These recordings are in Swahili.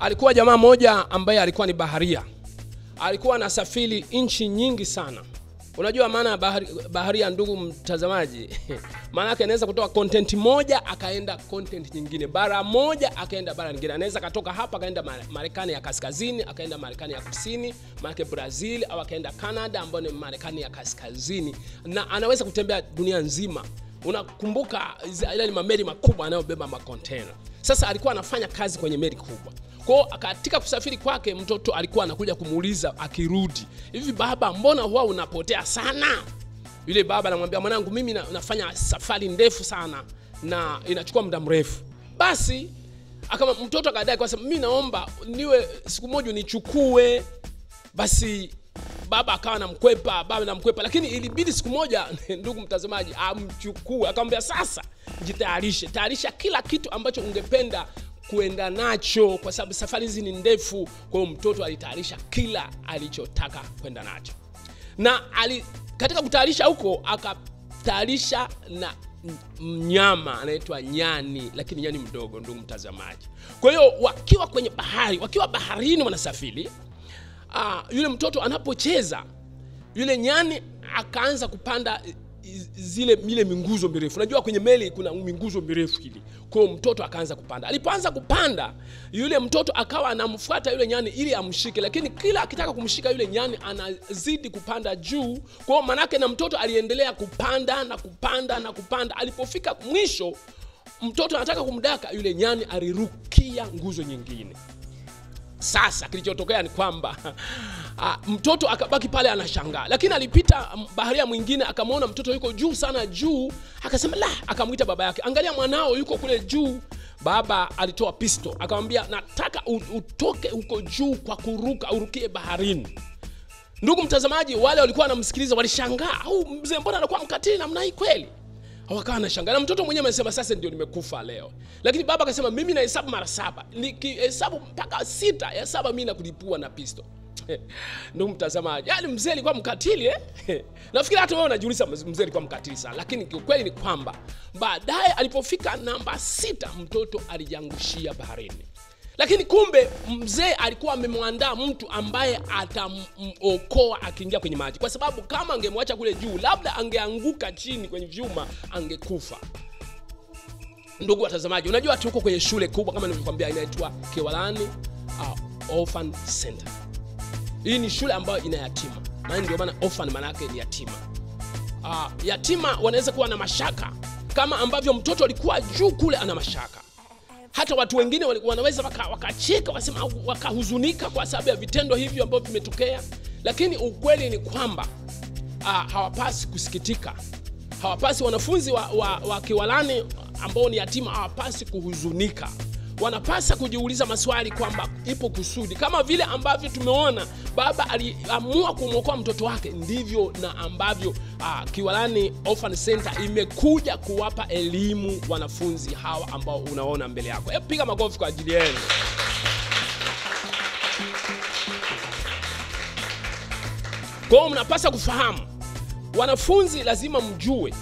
Alikuwa jamaa moja ambaye alikuwa ni baharia. Alikuwa anasafiri nchi nyingi sana. Unajua maana ya baharia, ndugu mtazamaji? Maana yake anaweza kutoka content moja akaenda content nyingine, bara moja akaenda bara nyingine. Anaweza katoka hapa akaenda Marekani ya kaskazini, akaenda Marekani ya kusini, maana Brazil, au akaenda Canada ambayo ni Marekani ya kaskazini, na anaweza kutembea dunia nzima. Unakumbuka ile ni mameli makubwa anayobeba makontena. Sasa alikuwa anafanya kazi kwenye meli kubwa. Kwa katika kusafiri kwake, mtoto alikuwa anakuja kumuuliza akirudi, "Hivi baba, mbona huwa unapotea sana?" Yule baba anamwambia, "Mwanangu, mimi nafanya safari ndefu sana na inachukua muda mrefu." Basi akama mtoto akadai kwa sababu, "Mimi naomba niwe siku moja nichukue." Basi baba akawa anamkwepa, baba anamkwepa, lakini ilibidi siku moja, ndugu mtazamaji, amchukue. Akamwambia, "Sasa jitayarishe, tayarisha kila kitu ambacho ungependa kuenda nacho kwa sababu safari hizi ni ndefu." Kwa hiyo mtoto alitayarisha kila alichotaka kwenda nacho. Na katika kutayarisha huko akatayarisha na mnyama anaitwa nyani, lakini nyani mdogo, ndugu mtazamaji. Kwa hiyo wakiwa kwenye bahari, wakiwa baharini wanasafiri, yule mtoto anapocheza, yule nyani akaanza kupanda zile ile minguzo mirefu. Unajua kwenye meli kuna minguzo mirefu ile. Kwa hiyo mtoto akaanza kupanda. Alipoanza kupanda, yule mtoto akawa anamfuata yule nyani ili amshike, lakini kila akitaka kumshika yule nyani anazidi kupanda juu. Kwa hiyo manake na mtoto aliendelea kupanda na kupanda na kupanda. Alipofika mwisho, mtoto anataka kumdaka yule nyani, alirukia nguzo nyingine. Sasa kilichotokea ni kwamba mtoto akabaki pale anashangaa. Lakini alipita baharia mwingine akamwona mtoto yuko juu sana juu, akasema la, akamuita baba yake, "Angalia mwanao yuko kule juu." Baba alitoa pisto akamwambia, "Nataka utoke huko juu kwa kuruka, urukie baharini." Ndugu mtazamaji, wale walikuwa wanamsikiliza walishangaa, "Au mzee mbona anakuwa mkatili namna hii kweli?" Wakawa wanashangaa. Na mtoto mwenyewe amesema, "Sasa ndio nimekufa leo." Lakini baba akasema, "Mimi nahesabu mara 7. Nikihesabu mpaka 6, ya 7 mimi nakulipua na pisto." Ndugu mtazamaji, yaani mzee alikuwa mkatili eh? Nafikiri hata wewe unajiuliza mzee alikuwa mkatili sana. Lakini kiukweli ni kwamba baadaye alipofika namba 6 mtoto alijiangushia baharini. Lakini kumbe mzee alikuwa amemwandaa mtu ambaye atamuokoa akiingia kwenye maji. Kwa sababu kama angemwacha kule juu, labda angeanguka chini kwenye vyuma, angekufa. Ndugu watazamaji, unajua tuko kwenye shule kubwa kama nilivyokuambia inaitwa Kiwalani Orphan Center. Hii ni shule ambayo ina yatima. Maana ndio maana orphan maana yake ni yatima. Yatima wanaweza kuwa na mashaka kama ambavyo mtoto alikuwa juu kule ana mashaka. Hata watu wengine wanaweza wakacheka, wakasema, wakahuzunika kwa sababu ya vitendo hivyo ambavyo vimetokea. Lakini ukweli ni kwamba hawapasi kusikitika. Hawapasi wanafunzi wa Kiwalani ambao ni yatima hawapasi kuhuzunika. Wanapasa kujiuliza maswali kwamba ipo kusudi. Kama vile ambavyo tumeona baba aliamua kumwokoa mtoto wake, ndivyo na ambavyo Kiwalani Orphan Center imekuja kuwapa elimu wanafunzi hawa ambao unaona mbele yako. Hebu piga makofi kwa ajili yenu. Kwa hiyo mnapasa kufahamu, wanafunzi lazima mjue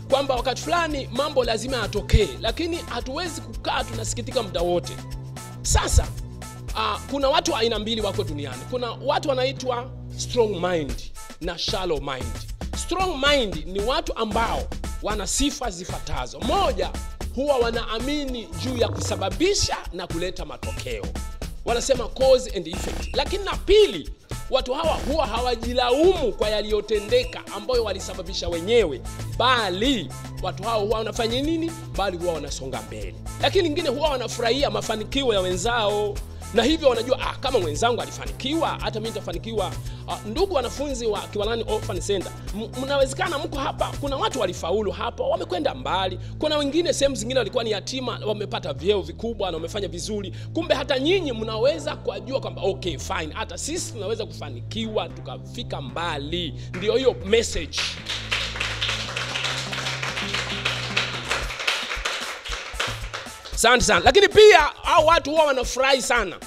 kwamba wakati fulani mambo lazima yatokee, lakini hatuwezi kukaa tunasikitika muda wote. Sasa kuna watu aina mbili wako duniani. Kuna watu wanaitwa strong mind na shallow mind. Strong mind ni watu ambao wana sifa zifuatazo. Moja, huwa wanaamini juu ya kusababisha na kuleta matokeo. Wanasema cause and effect. Lakini na pili, watu hawa huwa hawajilaumu kwa yaliyotendeka ambayo walisababisha wenyewe, bali watu hawa huwa wanafanya nini? Bali huwa wanasonga mbele. Lakini lingine, huwa wanafurahia mafanikio ya wenzao, na hivyo wanajua kama mwenzangu alifanikiwa, hata mimi nitafanikiwa. Ndugu wanafunzi wa Kiwalani Orphan Center, mnawezekana mko hapa, kuna watu walifaulu hapa, wamekwenda mbali. Kuna wengine sehemu zingine walikuwa ni yatima, wamepata vyeo vikubwa na wamefanya vizuri. Kumbe hata nyinyi mnaweza kujua kwamba okay fine, hata sisi tunaweza kufanikiwa tukafika mbali. Ndio hiyo message. Asante sana. Lakini pia hao watu huwa wanafurahi sana.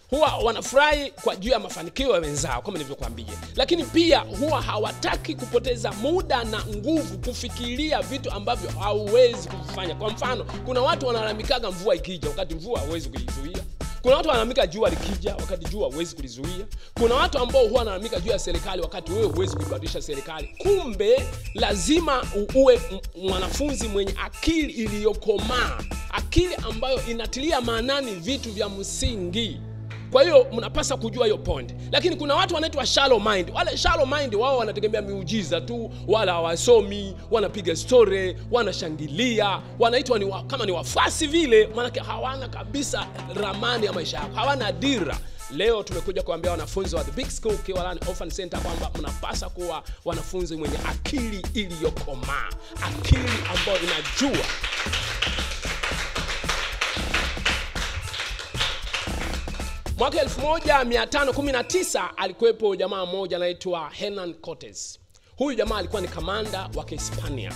Huwa wanafurahi kwa juu ya mafanikio ya wenzao kama nilivyokuambia. Lakini pia huwa hawataki kupoteza muda na nguvu kufikiria vitu ambavyo hauwezi kufanya. Kwa mfano, kuna watu wanalalamikaga mvua ikija, wakati mvua hauwezi kuizuia. Kuna watu wanalalamika jua likija wakati jua huwezi kulizuia. Kuna watu ambao huwa wanalalamika juu ya serikali wakati wewe huwezi kuibadilisha serikali. Kumbe lazima uwe mwanafunzi mwenye akili iliyokomaa, akili ambayo inatilia maanani vitu vya msingi. Kwa hiyo mnapasa kujua hiyo point. Lakini kuna watu wanaitwa shallow mind. Wale shallow mind wao wanategemea miujiza tu, wala hawasomi, wanapiga story, wanashangilia, wanaitwa kama ni wafuasi vile, maana hawana kabisa ramani ya maisha yao, hawana dira. Leo tumekuja kuambia wanafunzi wa The Big School Kiwalani Orphan Center kwamba mnapasa kuwa wanafunzi mwenye akili iliyokomaa, akili ambayo inajua. Mwaka 1519 alikuwepo jamaa mmoja anaitwa Hernan Cortes. Huyu jamaa alikuwa ni kamanda wa Hispania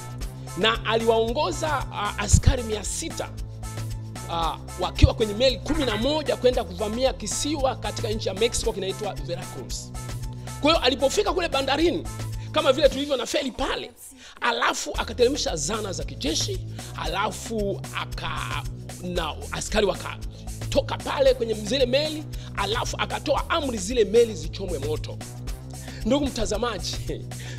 na aliwaongoza askari 600 wakiwa kwenye meli 11 kwenda kuvamia kisiwa katika nchi ya Mexico kinaitwa Veracruz. Kwa hiyo alipofika kule bandarini, kama vile tulivyo na feli pale, alafu akateremsha zana za kijeshi, alafu na askari waka toka pale kwenye zile meli, alafu akatoa amri zile meli zichomwe moto. Ndugu mtazamaji,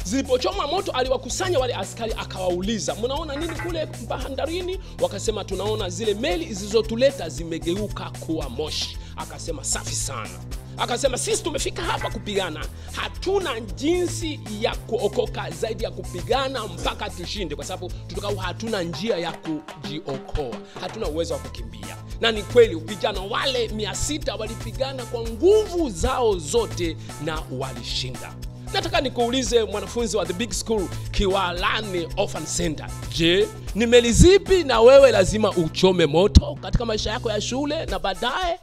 zilipochomwa moto aliwakusanya wale askari akawauliza, mnaona nini kule bandarini? Wakasema tunaona zile meli zilizotuleta zimegeuka kuwa moshi. Akasema safi sana. Akasema sisi tumefika hapa kupigana, hatuna jinsi ya kuokoka zaidi ya kupigana mpaka tushinde, kwa sababu tutakao hatuna njia ya kujiokoa, hatuna uwezo wa kukimbia. Na ni kweli vijana wale 600 walipigana kwa nguvu zao zote na walishinda. Nataka nikuulize mwanafunzi wa The Big School Kiwalani Orphan Center, je, ni meli zipi na wewe lazima uchome moto katika maisha yako ya shule na baadaye?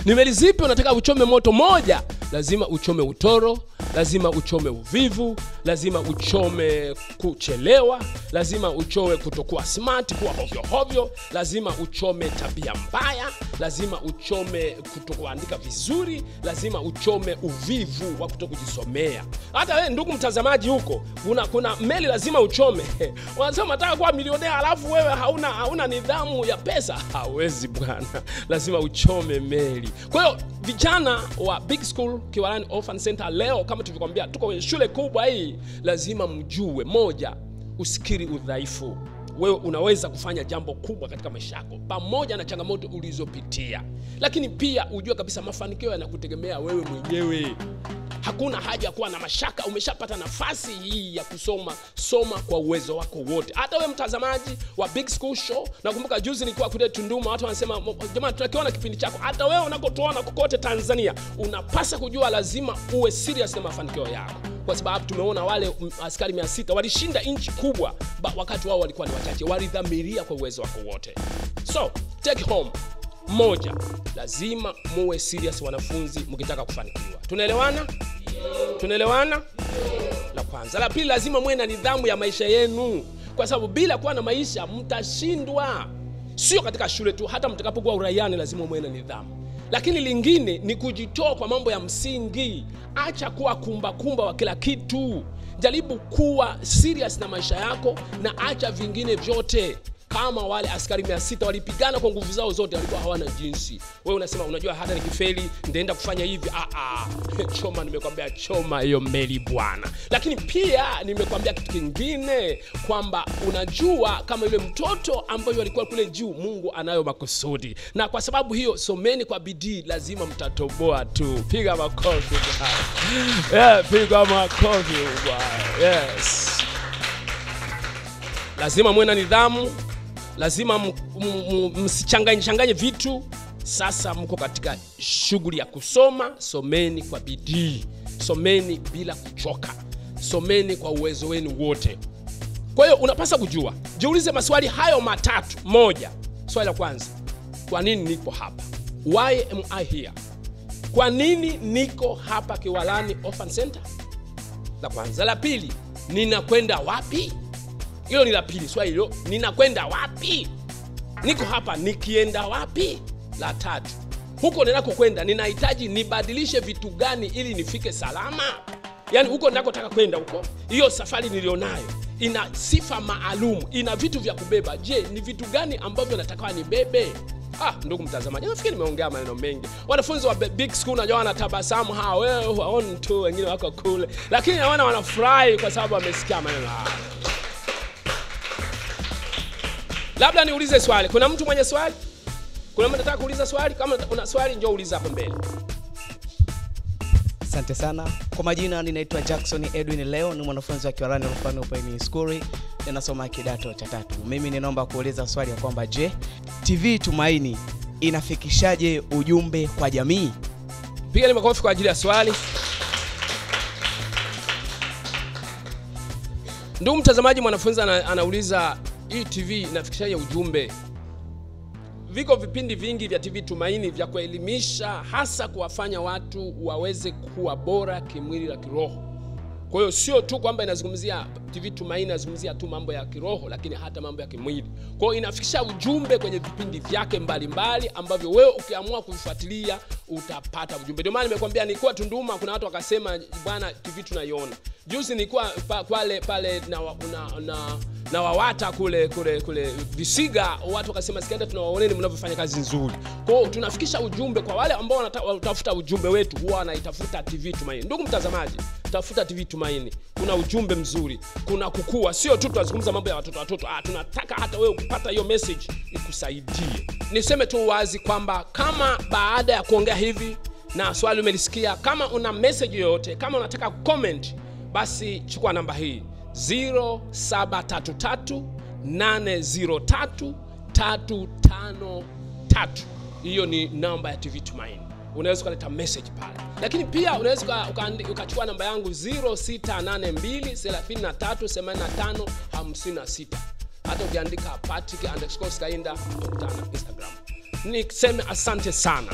Ni meli zipi unataka uchome moto? Moja, lazima uchome utoro, lazima uchome uvivu, lazima uchome kuchelewa, lazima uchome kutokuwa smart, kuwa hovyo hovyo, lazima uchome tabia mbaya, lazima uchome kutokuandika vizuri, lazima uchome uvivu wa kutokujisomea. Hata wewe ndugu mtazamaji huko, kuna meli lazima uchome. Wanasema nataka kuwa milionea alafu wewe hauna nidhamu ya pesa. Hawezi bwana. Lazima uchome meli. Kwa hiyo vijana wa Big School Kiwalani Orphan Center leo, kama tulivyokuambia, tuko kwenye shule kubwa hii, lazima mjue: moja, usikiri udhaifu. Wewe unaweza kufanya jambo kubwa katika maisha yako pamoja na changamoto ulizopitia. Lakini pia ujue kabisa mafanikio yanakutegemea wewe mwenyewe. Hakuna haja kuwa na mashaka, umeshapata nafasi hii ya kusoma, soma kwa uwezo wako wote. Hata wewe mtazamaji wa Big School Show, nakumbuka juzi nilikuwa kule Tunduma, watu wanasema jamaa tunakiona kipindi chako. Hata wewe unakotuona kokote Tanzania, unapasa kujua lazima uwe serious na mafanikio yako. Kwa sababu tumeona wale askari 600 walishinda nchi kubwa, wakati wao walikuwa ni wachache, walidhamiria kwa uwezo wako wote. So, take home. Moja, lazima muwe serious wanafunzi mkitaka kufanikiwa. Tunaelewana? Tunaelewana? La kwanza. La pili, lazima muwe na nidhamu ya maisha yenu, kwa sababu bila kuwa na maisha mtashindwa. Sio katika shule tu, hata mtakapokuwa uraiani lazima muwe na nidhamu. Lakini lingine ni kujitoa kwa mambo ya msingi. Acha kuwa kumba kumba wa kila kitu. Jaribu kuwa serious na maisha yako na acha vingine vyote. Kama wale askari 600 walipigana kwa nguvu zao zote, walikuwa hawana jinsi. Wewe unasema unajua hata nikifeli nitaenda kufanya hivi. Choma, nimekwambia choma hiyo meli bwana. Lakini pia nimekwambia kitu kingine, kwamba unajua kama yule mtoto ambaye alikuwa kule juu, Mungu anayo makusudi. Na kwa sababu hiyo someni kwa bidii, lazima mtatoboa tu. Piga makofi bwana. Yeah, piga makofi bwana. Yes. Lazima muwe na nidhamu. Lazima msichanganye vitu. Sasa mko katika shughuli ya kusoma, someni kwa bidii, someni bila kuchoka, someni kwa uwezo wenu wote. Kwa hiyo unapaswa kujua, jiulize maswali hayo matatu. Moja, swali la kwanza, kwa nini nipo hapa? Why am I here? Kwa nini niko hapa Kiwalani Orphan Center? La kwanza. La pili, ninakwenda wapi? Hilo ni la pili, swali hilo, ninakwenda wapi? Niko hapa nikienda wapi? La tatu, huko ninakokwenda ninahitaji nibadilishe vitu gani ili nifike salama? Yaani huko ninakotaka kwenda huko, hiyo safari nilionayo ina sifa maalum, ina vitu vya kubeba. Je, ni vitu gani ambavyo nataka nibebe? Ndugu mtazamaji, nafikiri nimeongea maneno mengi. Wanafunzi wa big school najua wanatabasamu, hawa wewe waone tu, wengine wako kule, lakini naona wanafurahi kwa sababu wamesikia maneno haya. Labda niulize swali. Kuna mtu mwenye swali? Kuna mtu anataka kuuliza swali? Kama una swali njoo uliza hapo mbele. Asante sana. Kwa majina ninaitwa Jackson Edwin Leo, ni mwanafunzi wa Kiwalani Rufani Open School, ninasoma kidato cha 3. Mimi ninaomba kuuliza swali ya kwamba je, TV Tumaini inafikishaje ujumbe kwa jamii? Piga makofi kwa ajili ya swali. Ndugu mtazamaji, mwanafunzi anauliza hii TV inafikishaje ujumbe? Viko vipindi vingi vya TV Tumaini vya kuelimisha, hasa kuwafanya watu waweze kuwa bora kimwili na kiroho. Kwa hiyo sio tu kwamba inazungumzia TV Tumaini inazungumzia tu mambo ya kiroho, lakini hata mambo ya kimwili. Kwa hiyo inafikisha ujumbe kwenye vipindi vyake mbalimbali ambavyo wewe ukiamua kuvifuatilia utapata ujumbe. Ndio maana nimekuambia nilikuwa Tunduma, kuna watu wakasema bwana TV tunaiona. Juzi nilikuwa pale na Wawata kule Visiga, watu wakasema Skaida tunawaoneni mnavyofanya kazi nzuri. Kwa hiyo tunafikisha ujumbe kwa wale ambao wanatafuta ujumbe wetu, huwa wanaitafuta TV Tumaini. Ndugu mtazamaji, tafuta TV Tumaini. Kuna ujumbe mzuri, kuna kukua. Sio tu tunazungumza mambo ya watoto. Tunataka hata wewe ukipata hiyo message ikusaidie. Niseme tu wazi kwamba kama baada ya kuongea hivi na swali umelisikia, kama una message yoyote, kama unataka comment, basi chukua namba hii 0733 803 353. Hiyo ni namba ya TV Tumaini. Unaweza kuleta message pale. Lakini pia unaweza ukachukua namba yangu 0682 33 85 56. Hata ukiandika Patrick_Skaida utakutana Instagram. Niseme asante sana.